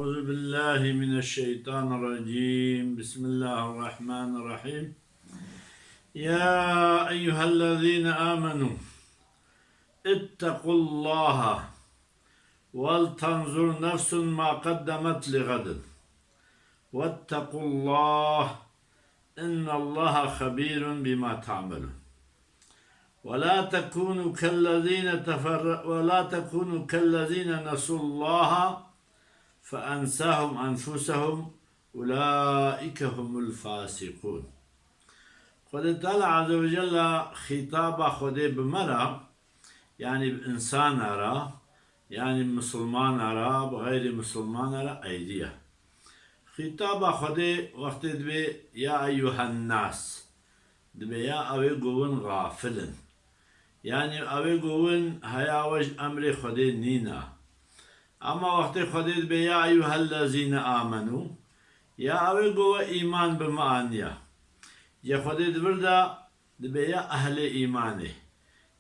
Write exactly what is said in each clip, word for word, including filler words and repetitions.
أعوذ بالله من الشيطان الرجيم. بسم الله الرحمن الرحيم. يا أيها الذين آمنوا اتقوا الله ولتنظر نفس ما قدمت لغد واتقوا الله إن الله خبير بما تعملون. ولا تكونوا كالذين تفر-، ولا تكونوا كالذين نسوا الله فأنساهم أنفسهم أولئك هم الفاسقون. Xwedê Teala Azze ve Celle xîtaba Xwedê bi me re, yanî bi insana re, yanî bi misilmana re, bi xeyrî misilmana re eyriye. Xîtaba Xwedê wextê dibê ya eyyuhen nas, dibê ya ew ê ku win xafil in. Yanî ew ê ku win heya we ji emrê Xwedê nîna. Ama wextê Xwedê dibê ya eyyuhellezîne amenû, ya ew ê ku we îman bi min aniya. Ya Xwedê di vir de dibê ya ehlê îmanê.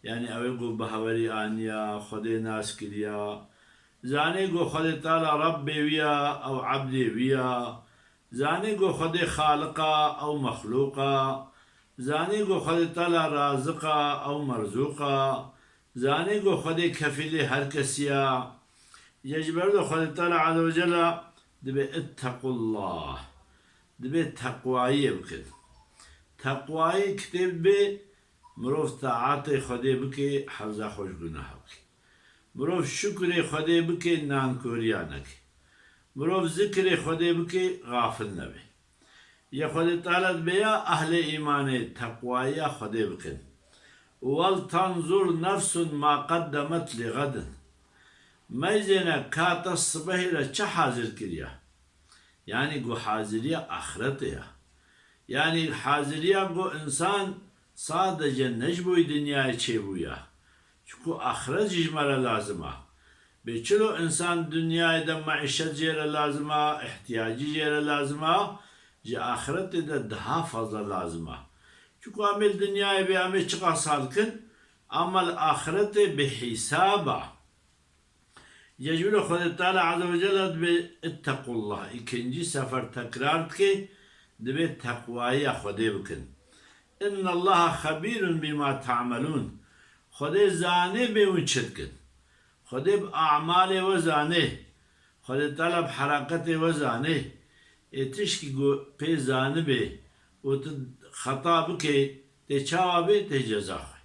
Yanî ew ê ku bawerî aniya, Xwedê nas kiriya. Zanê ku Xwedê Teala Rebbê wî ya, ew ebdê wî ya. Zanê ku Xwedê Xaliq a, ew mexlûq a. Zanê ku Xwedê Teala Raziq a, ew Merzûq a. Zanê ku Xwedê kefîlê her kesî ya. Ya ji ber de Xwedê Teala Azze ve Celle dibê ittequllah. Dibê teqwayiyê bikin. Teqwayî kitêb dibê mirov taatê Xwedê bike, hewza xwe ji gunaha bike. Mirov şukurê Xwedê bike, nankoriya neke. Mirov zikirê Xwedê bike, xafil nebe. Ya Xwedê Teala dibê ya ehlê îmanê teqwayiya Xwedê bikin. Wel tanzur nefsun ma qeddemet li xedin. Meyzêne ka te sibehê re çi hazir kiriya? Yanî ku haziriya axretê ya. Yanî haziriya ku insan sadece ne ji bo dinyayê çêbûya. Çiku axret jî ji me re lazim a. Bê çilo insan dinyayê de meîşet jê re lazim a, ihtiyacî jê re lazim a, ji axretê de daha fazla lazim a. Çiku em ê li dinyayê bê, em ê çiqas sal kin, ama li axretê bi hîsab a. Ya ji ber Xwedê Teala Azze ve Celle dibê ittequllah. Îkincî sefer tekrar dike, dibê teqwayiya Xwedê bikin. Innallaha xebîrun bîma ta'melûn. Xwedê zanê bê hûn çi dikin. Xwedê bi amalê we zanê. Xwedê Teala bi hereqetê we zanê. Ê tişkî ku pê zanibê û tu xeta bikê, tê çawa bê, tê ceza xwe.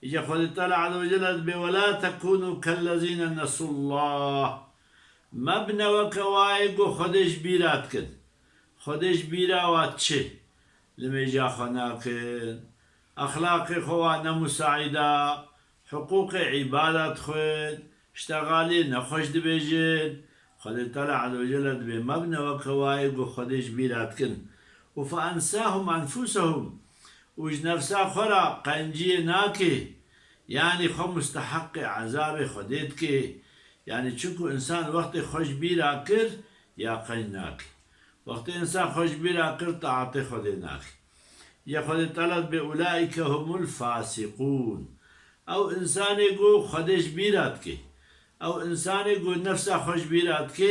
Îca Xwedê Teala Azze ve Celle dibê, "Ve la tekûnû kellezîne nesullah." Mebine weke wayê ku Xwedê ji bîra dikin. Xwedê ji bîra wa diçe. Limêja xwe nakin. Exlaqê xwe wa ne musaîda. Hiqûqê îbada dixwin. Ştexaliyê nexweş dibêjin. Xwedê Teala Azze ve Celle dibê, mebine weke wayê ku Xwedê ji bîra dikin. Û fe ensahum enfusehum. Û ji nefsa xwe re qenciyê nake, yanî xwe musteheqê ezabê Xwedê dike. Yanî çiku însan wextê xwe ji bîra kir, ya qenc nake. Wextê însan xwe ji bîra kir, taetê Xwedê nake. Ya Xwedê Teala dibê, ulaîke humul fasîqûn. Ew însanê ku Xwedê ji bîra dike. Ew însanê ku nefsa xwe ji bîra dike,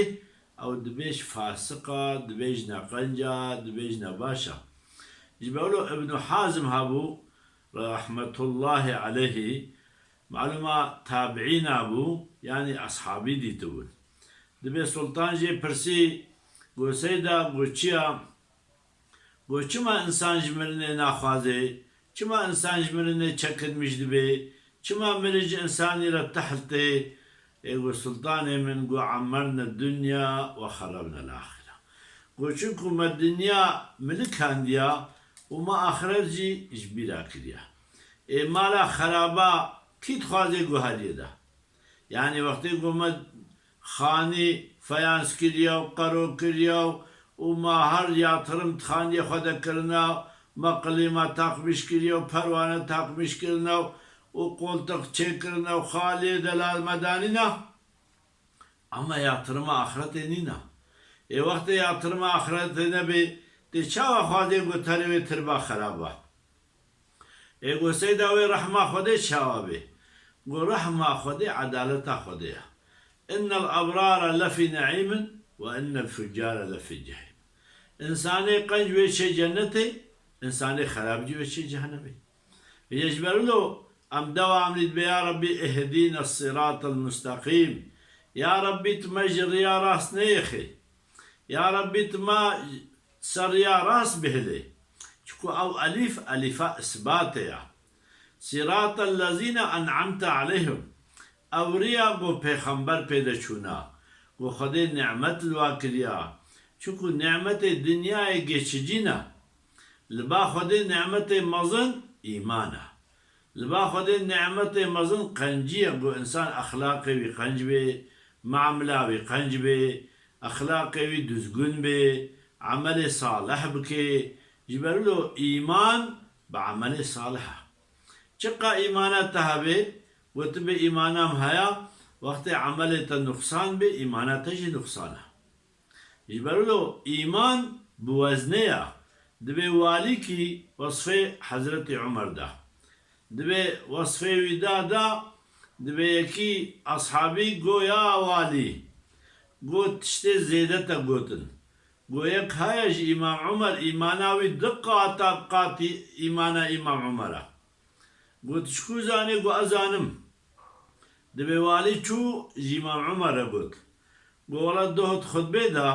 ew dibêj fasiq a, dibêj neqenc a, dibêj nebaş a. Ji ber wilo Ibn Hazm hebû, rahmetullahî aleyhî, malûma tabiîna bû, yanî eshabî dîtibûn. Dibê Sultan jê pirsî, got, Seyda, got, çi ya? Got, çima însan ji mirinê naxwaze? Çima însan ji mirinê çekinmiş dibe? Çima mirin ji însanî re tehl tê? Ê got, Sultanê min, got, emmerna dunya ve xerrabna l-axira. Got, çunku me dinya milikandiya û me axiret jî ji bîra kiriya. Ê mala xeraba kî dixwaze guheriyê de? Yanî wextê ku me xanî feyans kiriya û qero kiriya û, û me her yatirim di xaniyê xwe de kirina, me qilîma takmîş kiriya û perwane takmîş kirina û qoltiq çêkirina û xaliyê delal me danîna. Ama yatirima axretê nîna. Ê wextê yatirima axretê nebê, tê çawa xwazê ku terê wê tirba xerab ba? Ê got, Seyda, wê rehma Xwedê çawa bê? Got, rehma Xwedê edaleta Xwedê ya. Innel ebrara lefî neîmin Ve innel fuccare lefî cehîm. Însanê qenc wê çê cennetê, însanê xerab jî wê çê cehennemê. Yê ji ber wilo em dewam dibê, ya Rebbî ihdîne siratel musteqîm. Ya Rebbî tu me ji riya rast neyêxê. Ya Rebbî tu me ser riya rast bihilê. Çiku ew elîf, elîfa isbatê ya. Siratel lezîne en'amte aleyhim. Ew riya ku pêxember pê de çûna, ku Xwedê nimet li wa kiriya. Çiku nimetê dinyayê geçicî ne. Li ba Xwedê nimetê mezin îman e. Li ba Xwedê nimetê mezin qencî ye, ku însan exlaqê wî qenc bê, mamila wî qenc bê, exlaqê wî duzgûn bê, emelê salih bike. Ji ber wilo îman bi emelê salih e. Çiqa îmana te hebe, gotibê îmana min heye, wextê emelê te nuqsan bê, îmana te jî nuqsan e. Ji ber wilo îman bi weznê ye. Dibê walîkî wesfê Hezretî Umer da. Dibê wesfê wî da da, dibê yekî eshabî go ya walî, go tiştê zêde te gotin. Go yek heye ji Îmam Umer îmana wî di qata bi qatî îmana Îmam Umer e. Go tu ji ku zanî? Go ez zanim. Dibê walî çû ji Îmam Umer re got. Go wela doh di xutbê de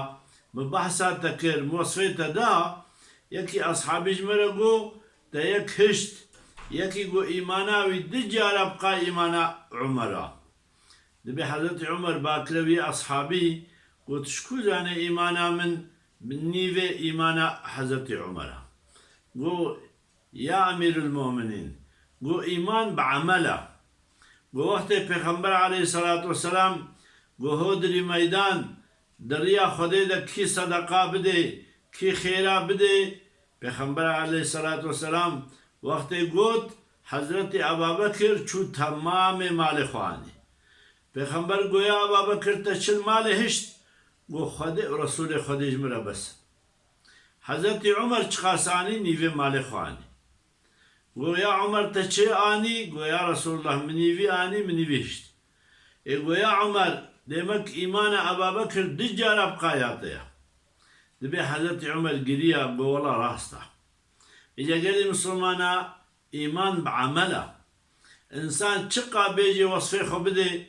min behsa te kir, min wesfê te da, yekî eshabî ji min re go te yek hişt, yekî go îmana wî di cara bi qay îmana Umer a. Dibê Hezretî Umer bakire wî eshabî, go tu ji ku zanî îmana min bi nîvê îmana Hezretî Umer a? Go ya Emîrul Mu'minîn, go îman bi emel e. Go wextê Pêxember aleyhisselatu vesselam go hodirî meydan, di riya Xwedê de kî sedeqa bidê, kî xêra bidê, Pêxember aleyhisselatu vesselam wextê got, Hezretî Ebabekir çû temamê malê xwe anî. Pêxember go ya Ebabekir te çi li malê hişt? Go Xwedê û Resûlê Xwedê ji min re bes in. Hezretî Umer çiqas anî, nîvê malê xwe anî. Go ya Umer te çi anî? Go ya Resulullah min nîvî anî, min nîvî hişt. Ê go ya Umer, demek îmana Ebabekir di cara bi qaya te ya. Dibê Hezretî Umer giriya, go wela rast e. Îca gelî misilmana îman bi emel e. Însan çiqa bêjê wesfê xwe bidê,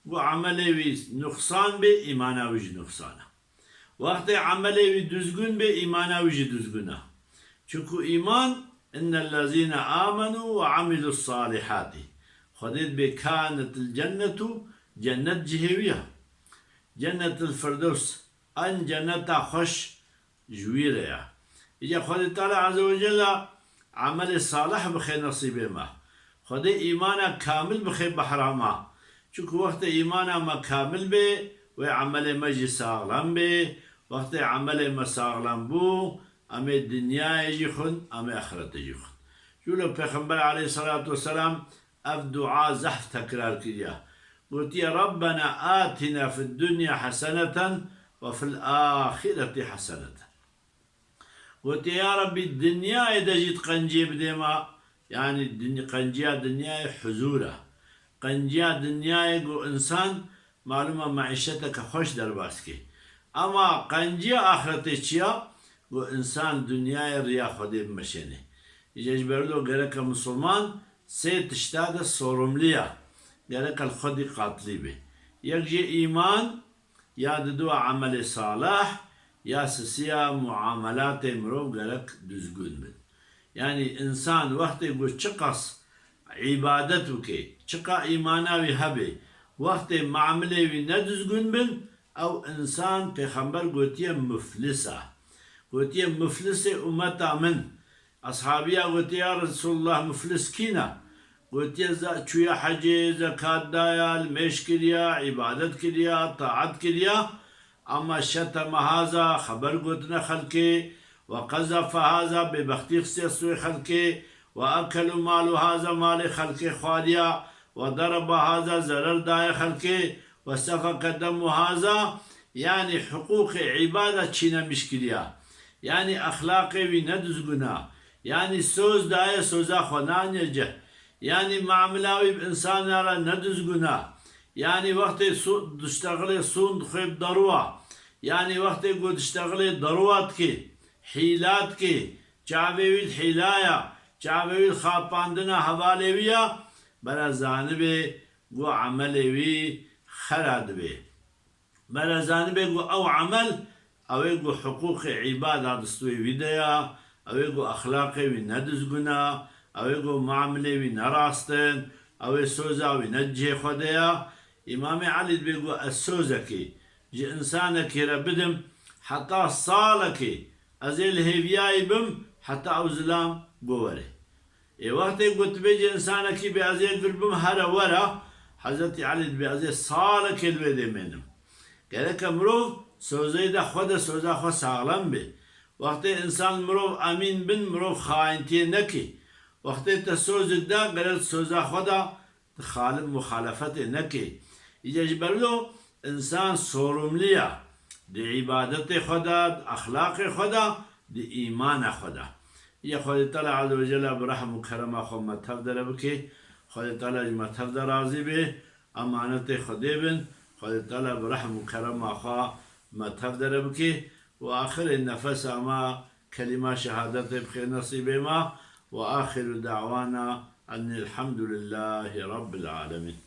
go emelê wî nuqsan bê, îmana wî jî nuqsan e. Wextê emelê wî duzgûn bê, îmana wî jî duzgûn e. Çunku îman, innellezîne amenû ve amilus salihati. Xwedê dibê kanetil cennetu, cennet cihê wî ye. Cennetil Firdews, en cenneta xweş ji wî re ye. Îca Xwedê Teala Azze ve Celle emelê salih bixe nesîbê me. Xwedê îmana kamil bixe behra me. Çunku wextê îmana me kamil bê, wê emelê me jî saxlem bê. Wextê emelê me saxlem bû, em ê dinyayê jî xwin, em ê axretê jî xwin. Ji wilo Pêxember aleyhisselatu vesselam ev dua zehf tekrar kiriya. Gotiye, Rabbena atina fid dunya heseneten ve fil ahireti heseneten. Gotiye, ya Rebbî, dinyayê de jî tu qenciyê bidê me, yanî din-, qenciya dinyayê huzûr e. Qenciya dinyayê ku însan malûm e meîşeteke xweş derbas ke. Ema qenciya axretê çi ya? Ku însan dinyayê riya Xwedê bimeşêne. Îca ji ber wilo gereke misilman sê tişta de sorumlî ya. Gereke li xwe diqatlî be. Yek jê îman, ya diduwa emelê salih, ya sisiya muamelatê mirov gerek duzgûn bin. Yanî însan wextê ku çiqas îbadet bike, çiqa îmana wî hebe, wextê mamilê wî neduzgûn bin, ew însan Pêxember gotiye muflis e. Gotiye muflisê ummeta min. Eshabiya gotiye, ya Resulullah, muflis kî ne? Gotiye, ze-, çûye hecê, zekat daya, limêj kiriya, îbadet kiriya, taat kiriya, ama şeteme haza, xeber gotine xelkê, ve qezefe haza, bêbextî xistiye stûyê xelkê, ve ekelu malu haza, malê xelkê xwariya, ve derebe haza, zerer daye xelkê, ve sefeke demu haza, yanî hiqûqê îbada çînemîş kiriya. Yanî exlaqê wî neduzgûn a. Yanî soz daye, soza xwe naniye cih. Yanî mamila wî bi însana re neduzgûn a. Yanî wextê su-, diştexilê sûn dixwê bi derû a. Yanî wextê ku diştexilê derwa dikê, hîla dikê, çavê wî li hîla ya, çavê wî li xapandina hevalê wî ya, bera zanibê ku emelê wî xera dibê. Bera zanibê ku ew emel, ew ê ku hiqûqê îbada distûyê wî de ya, ew ê ku exlaqê wî ne dizgûn a, ew ê ku muamilê wî ne rast in, ew ê soza wî ne cihê xwe de ya. Îmamê Elî dibê ku ez sozekê ji însanekê re bidim, heta salekê ez ê li hêviyayî bim, heta ew zilam ku were. Ê wextê ku tu bêjî însanekî bê ez ê vir bim here were, Hezretî Elî dibê ez ê salekê li wê dê mênim. Gereke mirov sozeyê de xwe de soza xwe saxlem bê. Wextê însan mirov emîn bin, mirov xayintiyê neke. Wextê te sozek da, gerek soza xwe de xalif muxalefetê neke. Îca ji ber wilo însan sorumliya di îbadetê xwe de, di exlaqê xwe de, di îmana xwe de. Ya Xwedê Teala Azze ve Celle bi rehm û kerema xwe me tev de re bike. Xwedê Teala ji me tev de razî be. Emanetê Xwedê bin. Xwedê Teala bi rehm û kerema xwe me tev de re bike. Û axirê nefesa me kelîma şehadetê bixê nesîbê me. Ve axiru da'wana enil hamdulillahî rabbil alemin.